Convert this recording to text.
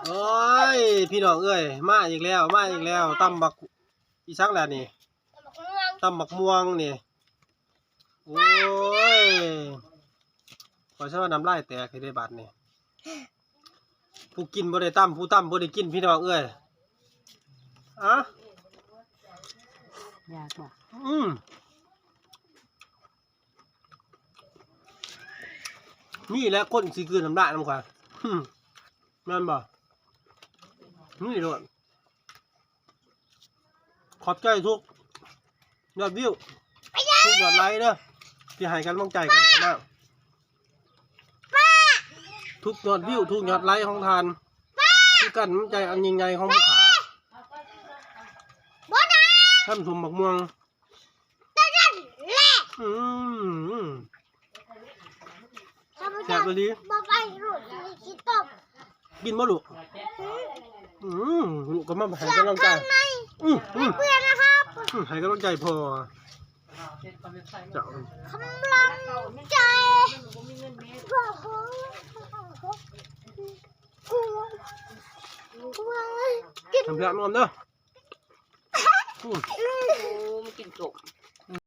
ໂອ້ຍ ພີ່ນ້ອງເອີຍ ມາອີກແລ້ວ ມາອີກແລ້ວ ຕຳບັກ ອີ່ສັງລະນີ້ ຕຳບັກມ່ວງນີ້ ໂອ້ຍ ຂ້ອຍຊິວ່ານ້ຳລາຍແຕກໃຫ້ເດ້ບາດນີ້ ຜູ້ກິນບໍ່ໄດ້ຕຳ ຜູ້ຕຳບໍ່ໄດ້ກິນ ພີ່ນ້ອງເອີຍ ອະ ຢາກບໍ່? ອືມ ນີ້ແຫຼະຄົນຊິກືນນ້ຳລາຍນຳຂ້ອຍ ອືມ ແມ່ນບໍ່? ນີ້ໂລດ ຂອບໃຈທຸກຍອດວິວ ທຸກຍອດໄລເດີ ທີ່ໃຫ້ກຳລັງໃຈກັນເຂົ້າມາ ທຸກຍອດວິວ ທຸກຍອດໄລຂອງທ່ານ ຄືກຳລັງໃຈອັນຍິ່ງໃຫຍ່ຂອງຜູ້ຂ້າ ຕຳສົ້ມບັກມ່ວງ ອືມ ແຊບອີ່ຫຼີ ບໍ່ໄປລູກ ຊິຕົ້ມ ກິນບໍ່ລູກ? ອືມ ອືມ ລູກກໍມາໃຫ້ກຳລັງໃຈ ອືມ ອືມ ເພື່ອນໆ ນະຄັບ ອືມ ໃຫ້ກຳລັງໃຈພໍ່ ເຈົ້າ ກຳລັງໃຈ ໂອ້ໂຫ ກວ ກວ ກິນ ທຳແຜນອອມເດີ ອືມ ໂອ້ ມັນກິນສົ້ມ